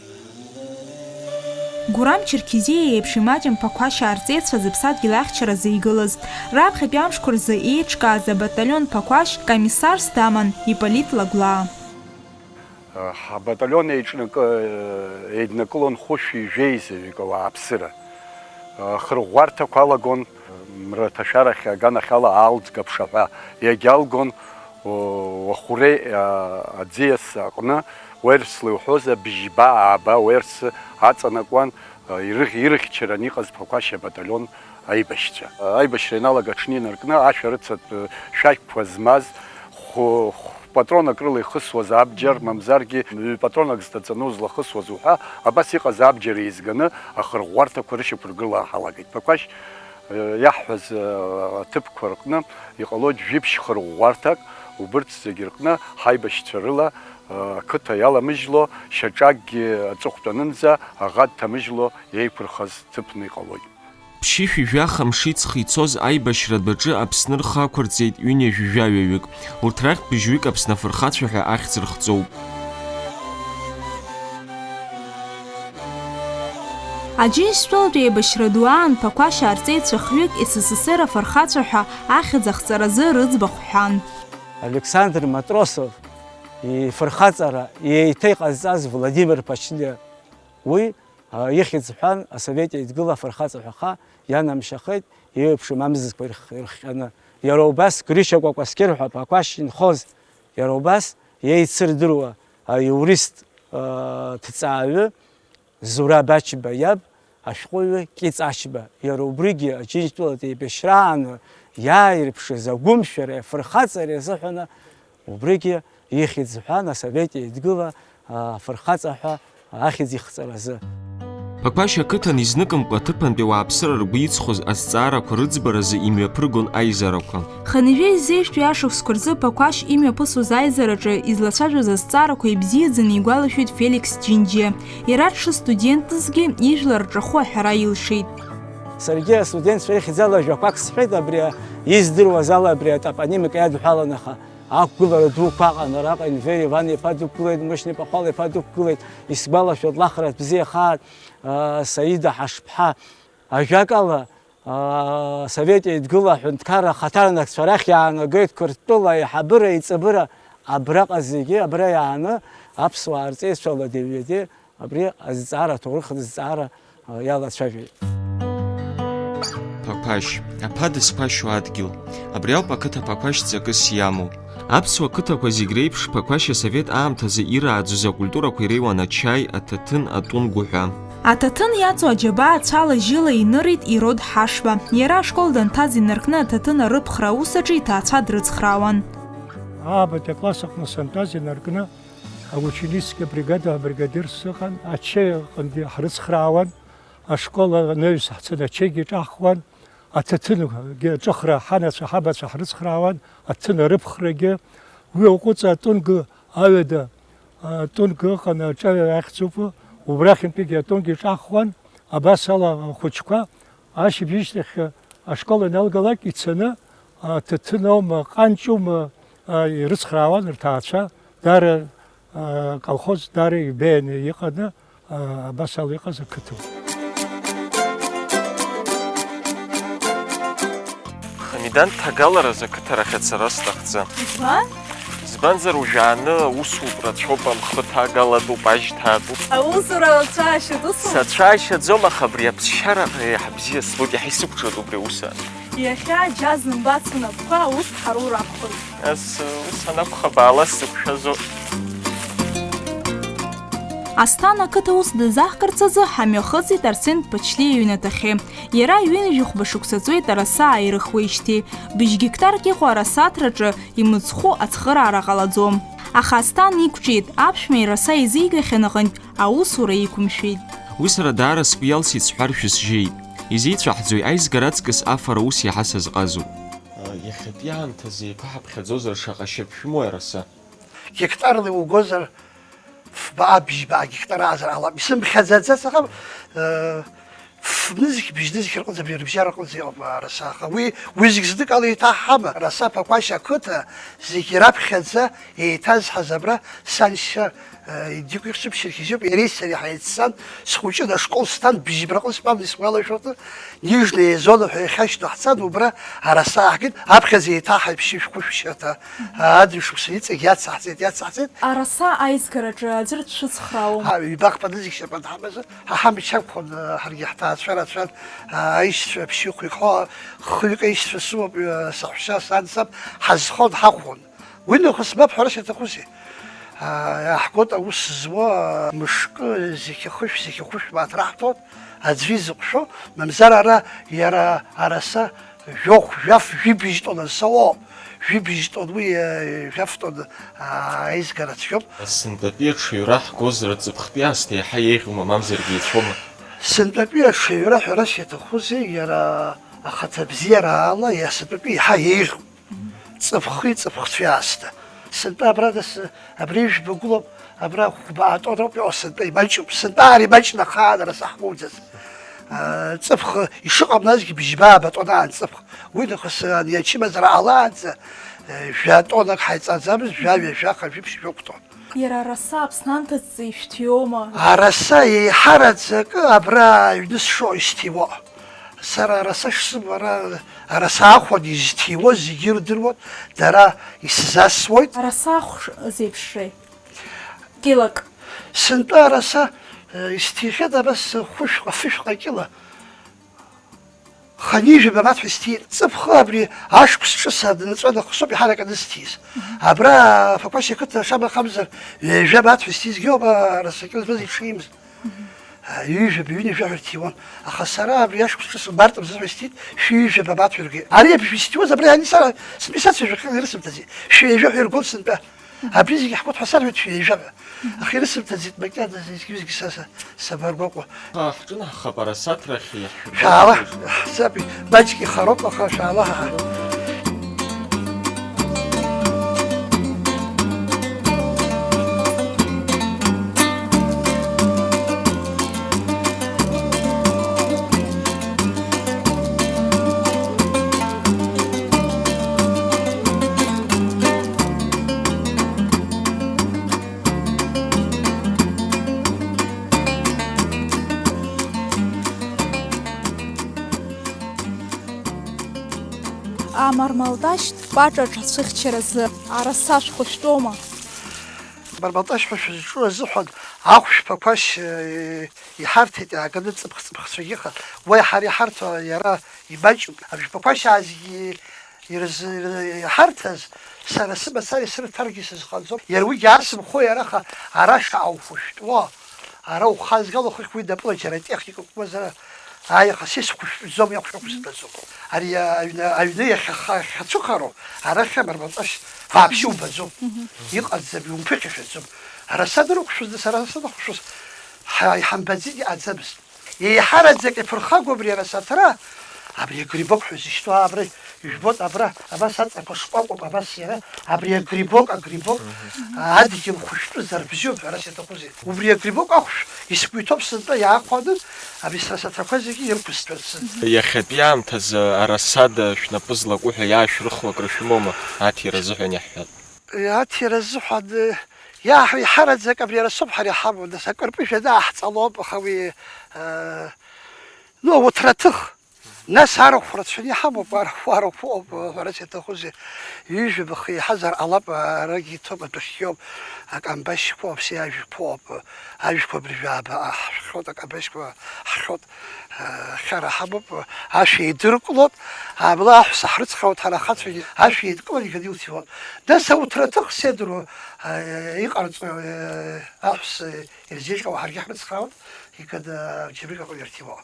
Гурам Черкизиа иеиԥш имаҷым Ԥақәашь арҵеицәа зыԥсадгьыл ахьчаразы игылаз, раԥхьатәи амшқәа рзы еиҿкааз абаталион Ԥақәашь комиссарс даман Иполит Лагәлаа. Ҳбаталион еиҿнакы, еиднакылон хәышәи жәеизаҩык ауааԥсыра. Ахырӷәӷәарҭақәа алагон, мраҭашәарахь аганахьала аалӡга ԥшаҳәа иагьалгон, Уахәреи аӡиас аҟны уерцла иуҳәозар, бжьба-ааба уерц аҵанакуан ирыхьчаран иҟаз Ԥақәашь абаталион аибашьцәа. Аибашьра ианалага аҽны инаркны, ашәарыцатә шәақьқәа змаз, хә-, хә-, патронак рыла ихысуаз абџьар, мамзаргьы ҩ-патронак зҭаҵаны узлахысуаз уҳәа, абас иҟаз абџьар еизганы ахырӷәӷәарҭақәа рышьақәыргыла ҳалагеит. Ԥақәашь, э, иаҳҳәаз, э, аҭыԥқәа рҟны иҟалоит жәиԥшь хырӷәӷәарҭак, убырҭ зегь рҟны ҳаибашьцәа рыла, э, ақыҭа иаламыжьло, шьаҿакгьы аҵыхәтәанынӡа аӷа дҭамыжьло еиқәырхаз ҭыԥны иҟалоит. Ԥшьышәи жәаха мши ҵхи ицоз аибашьра адәаҿы Аԥсны рхы ақәырҵеит ҩынҩажәи жәаҩаҩык. Урҭ рахьтә быжьҩык Аԥсны афырхацәа ҳәа ахьӡ рыхҵоуп. Аџьынџьтәылатә еибашьра ду аан Ԥақәашь арҵеицәа хҩык С С С Р афырхацәа ҳәа ахьӡ ахҵаразы рыӡбахә ҳәан. Александр Матросов ифырхаҵара еиҭа иҟазҵаз Владимир Ԥачалиа, уи, а, ихьӡ ҳәан Асовет Еидгыла афырхаҵа ҳәаха ианамшьахеит, еиуеиԥшым амзызқәа ирх-, ирхҟьаны. Иара убас Гришьа Кәакәасқьыр ҳәа Ԥақәашь инхоз, иара убас иеицырдыруа аиурист, а, ҭҵааҩы Зураб Ачба иаб, ашәҟәыҩҩы Кьыҵ Ачба, иара убригьы Аџьынџьтәылатә еибашьрааны иааирԥшыз агәымшәареи афырхаҵареи азыҳәаны, убригьы ихьӡ ҳәан Асовет Еидгыла афырхаҵа ҳәа ахьӡ ихҵаразы. Ԥақәашь ақыҭан изныкымкәа аҭыԥантәи ауааԥсыра ргәы иҵхоз азҵаарақәа рыӡбаразы имҩаԥыргон аизарақәа. Хынҩажәи зеижәтәи ашықәсқәа рзы Ԥақәашь имҩаԥысуаз аизараҿы излацәажәоз азҵаарақәа ибзиаӡаны игәалашәоит Феликс Џьынџьиа. Иара дшыстудентызгьы ижәлар рҿахәы аҳәара илшеит. Саргьы астудентцәа рыхьӡала жәақәак сҳәеит, абри издыруаз ала абри атопонимика иадҳәалан, аха ақәгылара дуқәа аҟан, араҟа Енвер Иван-иԥа дықәгылеит, Мышьни Пахәал-иԥа дықәгылеит, исгәалашәоит, лахратә бзиахааит, аа, Саида Ҳашԥҳа. Ажәакала, Совет Еидгыла аҳәынҭқарра ахаҭарнакцәа рахь иаанагеит Қырҭтәыла аиҳабыра, аиҵбыра, абраҟа зегьы абра иааны аԥсуаа рҵеицәа ладеи-ҩадеи абри азҵаара, аҭоурых азҵаара иалацәажәеит. Ԥақәашь, аԥа дызқәашьу адгьыл, абри ауп ақыҭа Ԥақәашь ҵакыс иамоу. Аԥсуа қыҭақәа зегь реиԥш, Ԥақәашь асовет аамҭазы ирааӡоз акультурақәа иреиуан ачаи, аҭаҭын, атәым гәы ҳәа. Аҭаҭын иаҵоу аџьабаа цәала-жьыла инырит Ирод Ҳашба. Иара ашкол данҭаз инаркны аҭаҭын арыԥхра аус аҿы иҭаацәа дрыцхраауан. Аабатәи акласс аҟны сантәаз инаркны аученическая бригада абригадир сыҟан, ачаи аҟынгьы ҳрыцхраауан, ашкол анаҩс ҳцаны ачаигьы ҿаҳхуан. Аҭаҭынгьы аҿыхра ҳанацәа, ҳабацәа ҳрыцхраауан, аҭаҭын арыԥхрагьы. Уи аҟәыҵ атонг аҩада, атонг ыҟан, аҿаҩа ахьӡуп, убрахьынтәигьы атонг иҿаҳхуан, абас ала ахәыҷқәа ашьыбжьышьҭахь ашкол аналгалак ицаны, аҭаҭын аума, ҟанҷума, ирыцхраауан рҭаацәа, даара, аколхоз даара ибеианы иҟаны, абас ала иҟаз ақыҭауп. Хамидан, ҭагалараз ақыҭарахь ацара сҭахӡам. Избан? Избанзар, ужәааны аусутә рацәоуп, амхы ҭагалатәуп, ажь ҭаатәуп. Аусура уцәаашьоит, усоума? Сацәаашьаӡом, аха абри аԥсшьара еиҳа бзиа збоит, иаҳа исықәҿиоит убри аус. Иахьа џьа зымбац унапқәа аус ҳароур акәхоит. Ас, ус анакәха, баала, сзықәшәазоуп. Асҭана ақыҭа ус дазаҳкырц азы ҳамҩахыҵит Арсен Ԥачлиа иҩнаҭахьы. Иара ҩынҩажәи хәба шықәса ҵуеит араса ааирыхуеижьҭеи. Быжь геқтарк иҟоу арасаҭраҿы имыцхәу ацхыраара ҟалаӡом. Аха Асҭан иқәҿиеит, аԥшәма ираса изигахьан аҟынтә аусура иқәымшәеит. Уи сара даара сгәы иалсит сҳәар шәысжьеит. Изеицәаҳӡои аизгара аҵкыс афара ус иаҳа сазҟазоуп. Иахьатәи аамҭазы еиқәаҳаԥхьаӡозар шаҟа шьапшәымои араса? Гектарла иугозар, фба Баа бжьба гектар аазар ҟалап, исымԥхьаӡаӡац, аха, э, ф-нызқь, бжь-нызқь рҟынӡа, абри рыбжьара рҟынӡа иҟоуп араса, аха уи, уи зегь зныкала еиҭаҳҳама? Араса Ԥақәашь ақыҭа зегь раԥхьаӡа еиҭазҳаз абра саншьа, э, Дигәа ихьӡуп, Шьырхьижьуп, иареи сареи ҳаиццан, схәыҷын, ашкол сҭан, бжьыбраҟны стәамны исгәалашәоит, Нижняя зона ҳәа иахьашьҭоу ҳцан, убра араса ааҳгеит, аԥхьаӡа еиҭаҳаиԥшьи шәҟәышә шьаҭа, адырҩашықәса иҵегь иацаҳҵеит, иацаҳҵеит. Араса аизгараҿы аӡәыр дшәыцхраауама? Ҳа ҩбахԥа нызқь шьапы анҳамаз, ҳа ҳамч ақәхон, ҳаргьы ҳҭаацәа рацәан, аишьцәа ԥшьҩык, хҩык аишьцәа сымоуп, саҳәшьа, сан, саб, ҳазхон, ҳахәон. Уи нахыс мап ҳәарас иаҭахузеи? Иаҳгоит аус зуа, мышкы, зқьы хышә, зқьы хәышә мааҭ раҳҭоит, аӡәы изыҟәшәо, мамзар ара иара араса жәохә, жәаф, жәибжь тонна сауоуп. Жәибжь тонн уи, э, жәаф тонн, аа, аизгара цәгьоуп. Сынтәатәи аҽаҩра ҳгозар, ҵыԥхтәи аасҭа еиҳа еиӷьума, мамзаргьы еицәоума? Сынтәатәи аҽаҩра ҳәарас иаҭахузеи, иара ахаҭа бзиараала иасынтәатәи еиҳа еиӷьуп. Ҵыԥхи ҵыԥхцәеи аасҭа. Сынтәа абра нас, абри ижәба гылоуп, абра хәба атон ауп иҟоу, сынтәа имаҷуп. Сынтәа ар имаҷны ахаанара саҳмоуӡац. Ҵыԥх ишыҟам насгьы бжьба-ааба тоннаан ҵыԥх. Уи нахыс ани ачымазара ҟалаанӡа, жәа тоннак ҳаиҵаӡамызт, жәаҩа, жәаха, жәиԥшь, жәохә тонн. Иара араса Аԥсны анҭыҵ ишәҭиуоума? Араса еиҳараӡакы абра аҩны сшоу исҭиуа. Сара араса шсымоу ара, араса ахәан изҭиуаз зегьы ирдыруан, дара исзасуеит. Араса ахә зеиԥшреи? Килак. Сынтәа араса, э, исҭихьеит абас хәышәҟа, фышәҟа кила. Хынҩажәаба мааҭ ҳәа исҭиит. Ҵыԥх абри ашықәс ҿыц аднаҵәа нахысоуп иҳаракны зҭиз. Абра Ԥақәашь ақыҭа шамахамзар, ҩажәа мааҭ ҳәа исҭизгьы ауп, араса кила збаз иҽимз. Ҩажәаба, ҩынҩажәа ҳәа ирҭиуан. Аха сара абри ашықәс ҿыц март мзызҳәа исҭиит, шәҩажәаба мааҭ ҳәа иргеит. Ари абжьы исҭиуаз абра ианиҵара, сынтәа исацәажәахьан, ирысымҭаӡеит. Шәҩажәа ҳәа иргон сынтәа. Абри зегьы ҳгәы ҳәасарҳәоит шәҩажәаба. Аха ирысымҭаӡеит макьаназы, изегьы-зегьы са, са, сабаргәаҟуа. Ҳа, ҳҿынаҳхап арасаҭрахь иаҳшәыргәыӷуа. Шәаала, ҳсаби, маҷк ихароуп, аха шәаала ҳа. Амармалташь паҿаҿ ацәыхьчаразы араса шәхәышәтәома? Амармалташь ҳәа шәызҿу азыҳәан ахәшә Ԥақәашь, э, иҳарҭеит иааганы ҵыԥх-ҵыԥхцәагьы ыҟан. Уи ҳара иҳарҭо иара имаҷуп. Абжь Ԥақәашь аазегьы ирыз-, иҳарҭаз, сара сымацара исырҭаргьы сызхаӡом. Иара уигьы асымхо иараха, ара шаҟа ухәышәтәуа, ара ухазгало хыхь уи напыла џьара атехникақәа мазара, ааи, аха са исхәышәтәӡом, иахәшәақәсыртәаӡом. Ари аҩны, аҩны иахьаха-, иахьацәыхароу, арахь амармалташь вообще убаӡом. Мгм. Иҟаӡам, иумԥыхьашәаӡом. Ара санрықәшәоз, сара санахәшәоз, ҳа-, иҳамбаӡеит, иҟаӡамызт. Еиҳараӡак иаԥырхагоу абри арасаҭра, абри агрибок ҳәа зышьҭоу абра ижәбоит, абра, абас аҵақәа шкәакәоуп, абас иара, абри агрибок, агрибок, адгьыл хәышәтәызар бзиоуп ҳәа арас иаҭахузеи. Убри агрибок ахәшә исгәы иҭоуп сынтәа иаахәаны, абри сара саҭрақәа зегьы ирықәысҵарц сынтәа. Иахьатәи аамҭазы арасада шәнапы злаку ҳәа иаашәрыхлак рышәымоума, аҭира азыҳәан иаҳҳәап? Аҭира азыҳәан, иаҳ-, иҳараӡак абри арасоуп ҳара иҳамоу, нас акырпыжә анааҳҵалоуп, аха уи, э, ну, ауҭраҭых. Нас арахә рацәаны иҳамоуп, арахә, арахә ыҟоуп, ҳәарас иаҭахузеи, ҩажәа быхы еиҳазар ҟалап, арагь иҭоуп, адәахьгьы ауп, акамбашьқәа уаԥсеи ажәқәа ыҟоуп, ажәқәа абыржәы ааба ҳхьот, акамбашьқәа ҳхьот, хьара ҳамоуп, ашә еидыркылоит, абла аҳәса ҳрыцхраауеит ҳара ахацәагьы, ашә еидкылан иганы илҭиуан. Нас ауҭраҭых седруа, иҟарҵо, аҳәса ирзеиҿкаауа ҳаргьы ҳрыцхраауеит, иганы џьабрик аҟны ирҭиуа.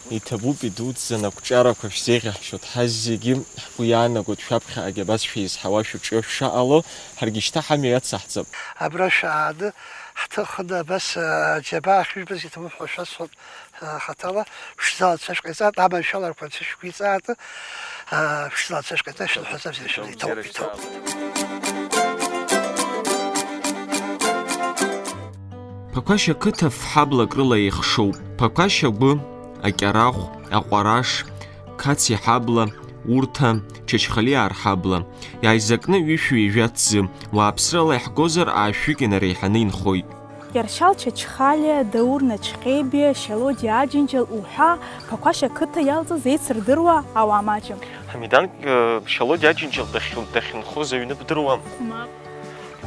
Иҭабуп, идуӡӡан ақәҿиарақәа шәзеиӷьаҳшьоит. Ҳазегьы ҳгәы иаанагоит шәаԥхьаҟагьы абас шәеизҳауа шәыҿио шәшаҟало, ҳаргьы шьҭа ҳамҩа иацаҳҵап. Абра шәааны ҳҭыхны абас, аџьабаа ахьыжәбаз иҭабуп ҳәа шәасҳәап, хаҭала, ԥшӡала цәашәҟаиҵааит, аманшәаларақәа анцәа шәгәиҵааит, ԥшӡала цәашәҟаиҵааит, шәылҳәаз абзиара шәыла иҭоуп, иҭоуп. Ԥақәашь ақыҭа ф-ҳаблак рыла еихшоуп. Ԥақәашь агәы, Акьарахә, Аҟәараш, Қаци ҳабла, Урҭа, Чачхалиаа рҳабла, иааизакны ҩышәи ҩажәа ҭӡы, уааԥсрала иаҳгозар, аашәҩык инареиҳаны инхоит. Иаршьал Чачхалиа, Даур Начхеибиа, Шьалодиа Аџьынџьал уҳәа Ԥақәашь ақыҭа иалҵыз еицырдыруа ауаа маҷым. Ҳамидан, э, Шьалодиа Аџьынџьал дахь-, дахьынхоз аҩны бдыруам? Мап.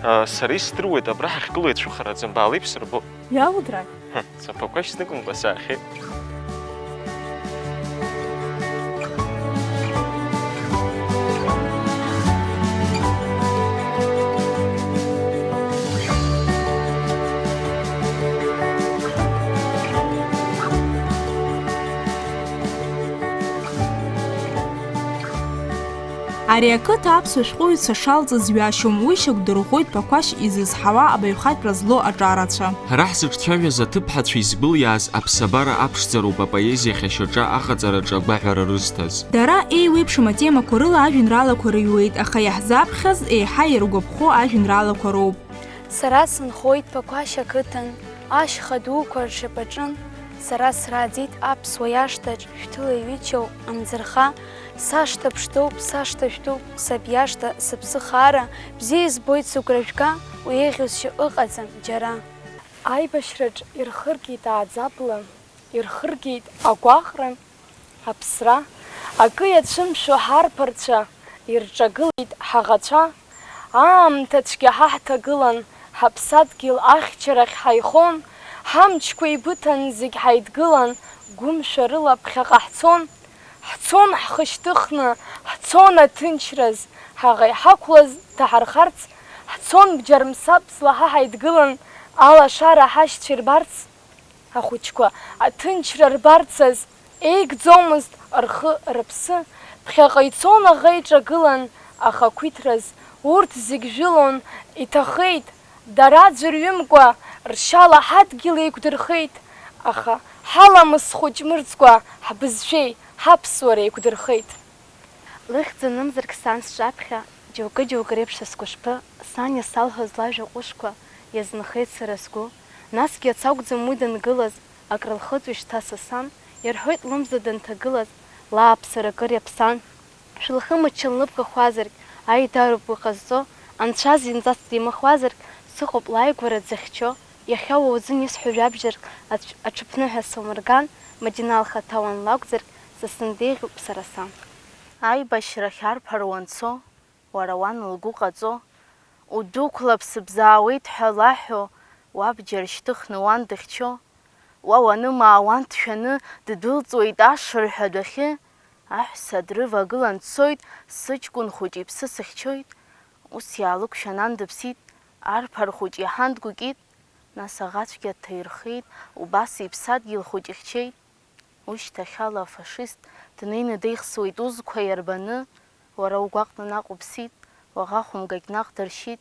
Э, сара исдыруеит, абра ҳахьгылоу ицәыхараӡам, баалеиԥсыр бо. Иалудрааит. Ҳы, са Ԥақәашь зныкымкәа саахьеит. Ари ақыҭа аԥсуа шәҟәыҩҩцәа шалҵыз ҩашьом, уи шьақәдырӷәӷәоит Ԥақәашь изызҳауа абаҩхатәра злоу аҿарацәа. Ҳара ҳзыҿцәажәаз аҭыԥҳацәа изгәылиааз аԥсабара аԥшӡароуп апоезиахь ашьаҿа аҟаҵараҿы агәаҳәара рызҭаз. Дара еиуеиԥшым атемақәа рыла ажәеинраалақәа рыҩуеит, аха иаҳзаԥхьаз еиҳа иргәаԥхо ажәеинраалақәа роуп. Сара сынхоит Ԥақәашь ақыҭан, ашьха дуқәа ршьапаҿын, сара срааӡеит аԥсуа иашҭаҿ, шәҭыла иҩычоу амӡырха, сашҭа ԥшӡоуп, сашҭа шәҭуп, саб иашҭа, сыԥсы хаара, бзиа избоит сыгәра жәга, уи еиӷьу сшьа ыҟаӡам џьара. Аибашьраҿ ирхыргеит ааӡабла, ирхыргеит агәаҟра, аԥсра, акы иацәымшәо ҳарԥарцәа, ирҿагылеит ҳаӷацәа, аамҭа цәгьа ҳа ҳҭагылан, ҳаԥсадгьыл ахьчарахь ҳаихон, ҳамчқәа еибыҭан зегь ҳаидгылан, гәымшәа рыла ԥхьаҟа ҳцон, ҳцон ҳхы шьҭыхны, ҳцон аҭынчраз, ҳаӷа иҳақәлаз даҳархарц, ҳцон бџьармсаԥсла ҳа ҳаидгылан, алашара ҳашьцәа ирбарц. Ахәыҷқәа аҭынчра рбарцаз еигӡомызт рхы-рыԥсы, ԥхьаҟа ицон аӷа иҿагылан, аха ақәиҭраз урҭ зегь жәылон, иҭахеит, дара ӡәырҩымкәа ршьала ҳадгьыл еиқәдырхеит, аха ҳаламыс хәыҷ мырӡкәа ҳбызшәеи ҳаԥсуареи еиқәдырхеит. Лыхьӡ анымзаргь сан сҿаԥхьа, џьоукы-џьоукы реиԥш сгәышԥы, сан иасалҳәоз лажәа ҟәышқәа, иазынхеит сара сгәы, насгьы иац акәӡам уи дангылаз, акрылхыҵуеит шьҭа са сан, ирҳәоит лымза данҭагылаз, лааԥсара акыр иаԥсан. Шәылхы мыччан лыбӷа хуазаргь, аидароуп уи ҟазҵо, анцәа зынӡаск димыхуазаргь, сыҟоуп лааигәара дзыхьчо, иахьа уа узын исҳәо жәабжьарк аҽ-, аҽыԥныҳәа сумырган, Мадина лхаҭа уанлакәзаргь, са сындеиӷьуп сара сан. Аибашьрахь арԥар уанцо, уара уан лгәы ҟаҵо, удәықәлап сыбзаауеит ҳәа лаҳәо, уабџьар шьҭыхны уан дыхьчо, уа уанымаауан дшәаны, ддәылҵуеит ашырҳәа адәахьы, аҳәса дрывагылан дцоит, сыҷкәын хәыҷ иԥсы сыхьчоит, ус иаалықәшәан ан дыԥсит, арԥар хәыҷ иаҳан дгәыкит, нас аӷацәгьа дҭаирхеит, убас иԥсадгьыл хәыҷ ихьчеит. Ушьҭахьала афашист днеины деихсуеит узқәа иарбаны, уара угәаҟны наҟ уԥсит, уаӷа хәымгагь наҟ дыршьит.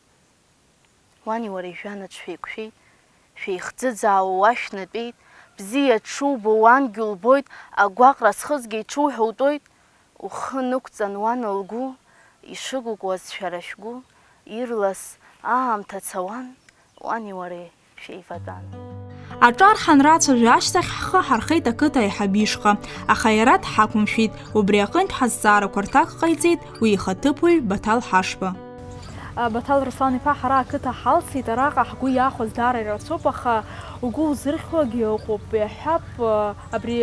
Уани уареи жәанаҿ шәеиқәшәеит, шәеихӡыӡаауа уа шәнатәеит, бзиа дшубо уангьы улбоит, агәаҟра зхызгьы иҽуҳәа утәоит. Ухы нықәҵан уан лгәы, ишыгәыкуаз шәара шәгәы, ирлас аамҭа цауан, уани уареи шәеиватәан. Аҿар ҳанрацәажәа ашьҭахь ҳхы ҳархеит ақыҭа аиҳабы ишҟа, аха иара дҳақәымшәеит, убри аҟынтә ҳазҵаарақәа рҭак ҟаиҵеит уи ихаҭыԥуаҩ Баҭал Ҳашба. Баҭал Руслан-иԥа, ҳара ақыҭа ҳалсит, араҟа ҳгәы иахәаз даара ирацәоуп, аха угәы узырхьуагьы ыҟоуп, иаҳҳәап, абри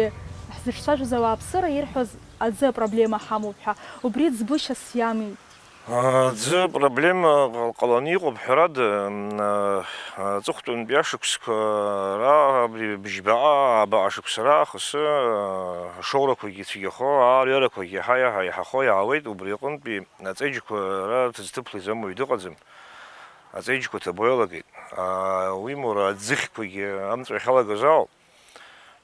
ҳзыҿцәажәоз ауааԥсыра ирҳәоз аӡы апроблема ҳамоуп ҳәа, убри ӡбышьас иамеи? Аӡы апроблема ҟал-, ҟаланы иҟоуп, ҳәарада, м, а, аҵыхәтәантәи ашықәсқәа ра-, абри бжьбаҟа, ааба ашықәса раахыс, а, ашоурақәагьы цәгьахо, аарҩарақәагьы иаҳа-иаҳа еиҳахо иаауеит, убри аҟынтәи аҵеиџьқәа ра-, ҭыӡҭыԥла изамоу дыҟаӡам. Аҵеиџьқәа ҭабо иалагеит. А, уимоура аӡыхьқәагьы амҵәахь иалагаз ауп.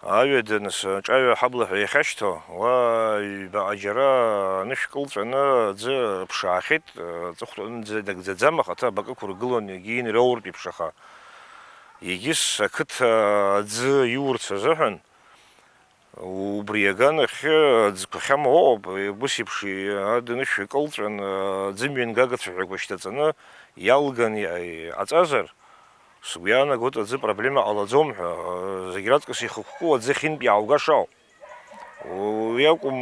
Аҩада, нас, аҿаҩа ҳабла ҳәа иахьашьҭоу, уа ҩбаҟа џьара анышә кылҵәаны аӡы ԥшаахьеит, аҵыхәтәанӡа дагӡаӡам, ахаҭа абакы ықәыргылон, егьи инреиуартә иԥшаха. Егьыс ақыҭа аӡы иурц азыҳәан, убри аганахьы аӡқәа хьама ыҟоуп, убыс еиԥш адынышә кылҵәан, аӡымҩангага цәаҳәақәа шьҭаҵаны иалган иҟаҵазар, Сгәы иаанагоит аӡы проблема ҟалаӡом ҳәа, зегь раҵкыс ихықәкуа аӡы ахьынтә иааугашоу. Уи акәым,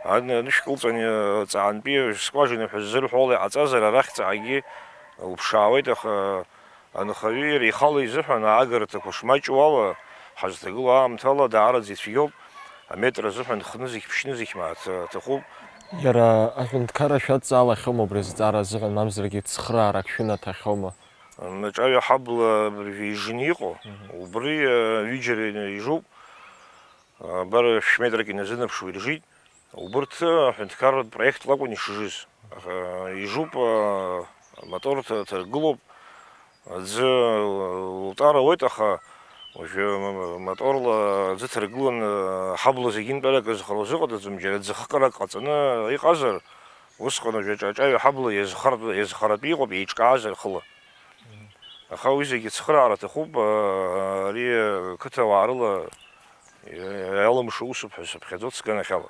ан-, анышә кылҵәан, ҵаантәи скважина ҳәа ззырҳәо ала иҟаҵазар, арахь ҵаагьы уԥшаауеит, аха анхаҩы иара ихала изыҳәан аагарҭақәа шмаҷу ала, ҳазҭагылоу аамҭала даараӡа ицәгьоуп, аметр азыҳәан хнызқь, ԥшьнызқь мааҭ аҭахуп. Иара аҳәынҭқарра шәадҵаалахьоума убри азҵаара азыҳәан, мамзаргьы цхыраарак шәынаҭахьоума? Аҿаҩа ҳабла абыржәы ижны иҟоу, Мгм. убри, э, ҩыџьара ижуп. Абар, шә-метрак иназынаԥшуа иржит. Убырҭ, э, аҳәынҭқарратә проектла акәын ишжыз. Аха ижуп, э, амотор ҭа-, ҭаргылоуп. Аӡы, э, лтара ауеит, аха уажәы м-, м-, моторла аӡы ҭаргыланы, э, ҳабла зегьынтәарак азхара узыҟаҵаӡом, џьара ӡыхкырак ҟаҵаны иҟазар, усҟан уажәы аҿ-, аҿаҩа ҳабла иазхар-, иазхаратәы иҟоуп, еиҿкаазар хыла. Аха уи зегьы цхыраара аҭахуп, ари қыҭауаа рыла иалымшо усуп ҳәа сыԥхьаӡоит сганахьала.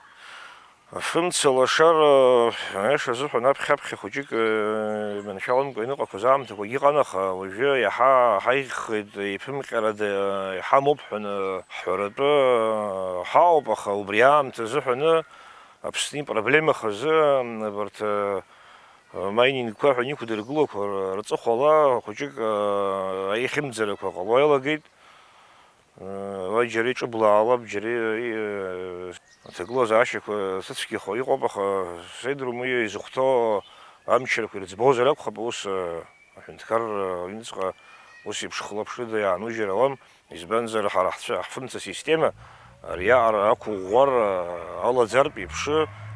Афымца лашара, аиаша азыҳәан, аԥхьа-аԥхьа хәыҷык, э, иманшәаламкәа иныҟәақәаз аамҭақәагьы ыҟан, аха уажәы иаҳа ҳаиӷьхеит, еиԥымҟьарада иҳамоуп ҳәа ҳҳәаратәы ҳаауп, аха убри аамҭа азыҳәаны Аԥсны ипроблема хазы абарҭ, э, майнингқәа ҳәа иқәдыргылақәа рҵыхәала хәыҷык, э, аихьымӡарақәа ҟало иалагеит. Уа џьара иҿыблаалап, џьара и-, аҭагылазаашьақәа сыцәгьахо иҟоуп, аха сеидру мыйы изыхәҭоу амчрақәа ирыӡбозар акәхап, ус, аҳәынҭқарра аҩныҵҟа ус еиԥш хылаԥшрыда иаанужьыр ауам, избанзар, ҳара ҳцәа-, ҳфымца система ариаҟара ақәыӷәӷәар алаӡартә еиԥш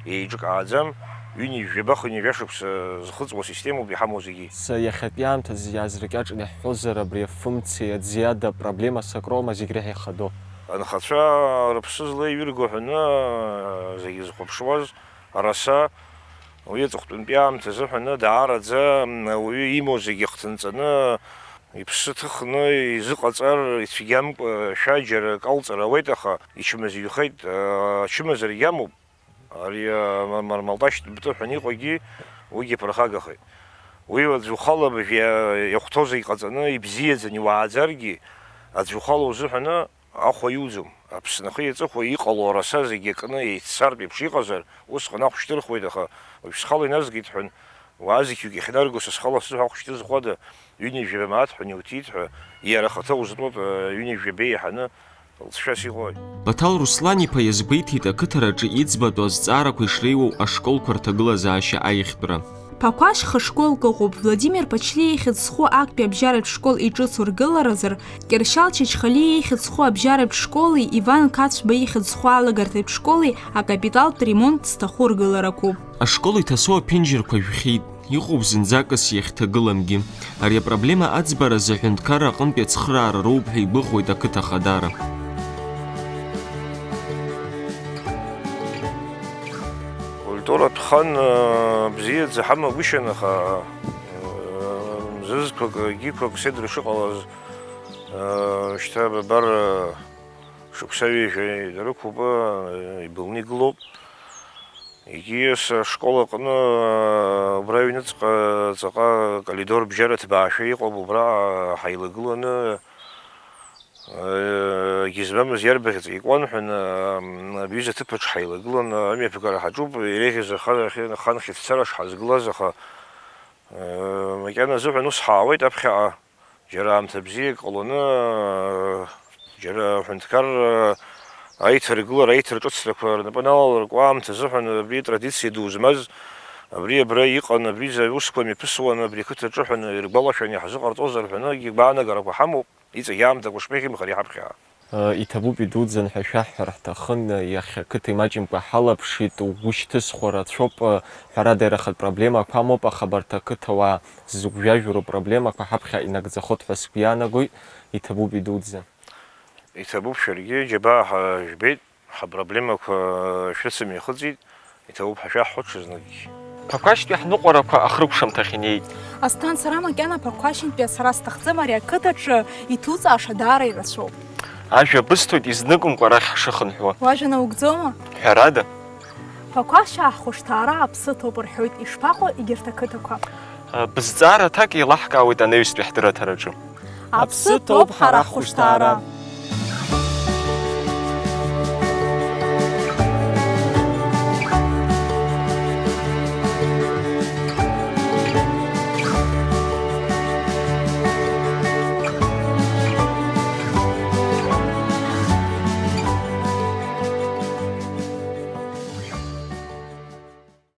еиҿкааӡам, ҩынҩажәаба-хынҩажәа шықәса зхыҵуа системоуп иҳамоу зегьы. Са иахьатәи аамҭазы иаазыркьаҿны иаҳҳәозар, абри афымцеи аӡиада апроблема сакроума зегь реиҳа ихадоу? Анхацәа рыԥсы злеиҩырго ҳәаны, зегьы зхәаԥшуаз араса, уи аҵыхәтәантәи аамҭазы ҳәаны даараӡа ауаҩы имоу зегьы ихҭынҵаны, иԥсы ҭыхны изыҟаҵар ицәгьамкәа шәаџьара акалҵара ауеит, аха ичымазаҩхеит, ачымазарагь амоуп. Ари, а, ма-, мармалташьтә бтыҳәан иҟоугьы уигьы ԥырхагахеит. Уи аӡә ухала абыржә иа-, иахәҭоу зегь ҟаҵаны, ибзиаӡаны иуааӡаргьы, аӡә ухала узыҳәаны ахәа иуӡом. Аԥсны ахи аҵыхәа иҟало араса зегь акны еиццартә еиԥш иҟазар, усҟан ахә шьҭырхуеит, аха уажә схала иназгеит ҳәан, уаа зықьҩык иахьнарго са схала сзыҳәа ахә шьҭызхуада, ҩынҩажәаба мааҭ ҳәа иуҭиит ҳәа, иара ахаҭа узтәоуп, ҩынҩажәаба еиҳаны лҵшәас иҟои? Баҭал Руслан-иԥа иазгәеиҭеит ақыҭараҿы иӡбатәу азҵаарақәа ишреиуоу ашколқәа рҭагылазаашьа аиӷьтәра. Ԥақәашь хышколк ыҟоуп, Владимир Ԥачлиа ихьӡ зху актәи абжьаратә школ иҿыцу ргыларазы, Кьыршьал Чачхалиа ихьӡ зху абжьаратә школи Иван Қацәба ихьӡ зху алагарҭатә школи акапиталтә ремонт зҭаху ргыларақәоуп. Ашкол иҭасоу аԥенџьырқәа жәхьеит. Иҟоуп зынӡакыс иахьҭагыламгьы. Ари апроблема аӡбаразы аҳәынҭқарра аҟынтәи ацхыраара роуп ҳәа игәыӷуеит ақыҭа ахадара. Культуратә хан, э, бзиаӡа ҳамагәышьан, аха, э, зызқәак, егьиқәак седр шыҟалаз, э, шьҭа бабар, э, шықәса ҩажәа ирықәуп, э, ибылны игылоуп. Егьи ас ашкол аҟны, убра аҩныҵҟа ҵаҟа акоридор бжьара ҭбаашәа иҟоуп, убра ҳаилагыланы, егьи змамыз иарбаӷьаҵәа икуан ҳәа, абҩыза аҭыԥаҿ ҳаилагыланы амҩаԥгара ҳаҿуп, иреиӷьыз ахан, ахан хьыӡцара шҳазгылаз, аха, макьана азыҳәан ус ҳаауеит аԥхьаҟа. Џьара аамҭа бзиак ҟалоны, џьара аҳәынҭқарра аиҭаргылара, аиҭарҿыцрақәа рнапы налалыркуа аамҭа азыҳәан абри традициа ду змаз, абри абра иҟан, абри аусқәа мҩаԥысуан, абри ақыҭа аҿы ҳәа иргәалашәан иаҳзыҟарҵозар ҳәа егьи гәаанагарақәа ҳамоуп, иҵегь аамҭақәа шԥеиӷьымхари ҳаԥхьаҟа. Иҭабуп идуӡӡан ҳәа шәаҳҳәар ҳҭахын, иахьа қыҭа имаҷымкәа ҳалаԥшит, угәы шьҭызхуа рацәоуп, ҳәарада, иара ахатә проблемақәа амоуп, аха абарҭ ақыҭауаа ззыгәжәажәо рпроблемақәа ҳаԥхьа инагӡахоит ҳәа сгәы иаанагоит, иҭабуп идуӡӡан. Иҭабуп шәаргьы, џьабаа ҳа-, жәбеит, ҳапроблемақәа шәыцымҩахыҵит, иҭабуп ҳәа шәаҳҳәо ҽазныкгьы. Ԥақәашьтәи ҳныҟәарақәа ахрыкәшамҭахь инеит. Асҭан, сара макьана Ԥақәашьынтәи ацара сҭахӡам, ари ақыҭаҿы иҭуҵааша даара ирацәоуп. Ажәа бысҭоит, изныкымкәа арахь ҳшыхынҳәуа. Уажәа наугӡома? Ҳәарада. Ԥақәашьаа ҳхәышҭаара аԥсы ҭоуп рҳәоит, ишԥаҟоу егьырҭ ақыҭақәа? Бызҵаара аҭак еилаҳкаауеит анаҩстәи ҳдырраҭараҿы. Аԥсы ҭоуп ҳара ҳхәышҭаара.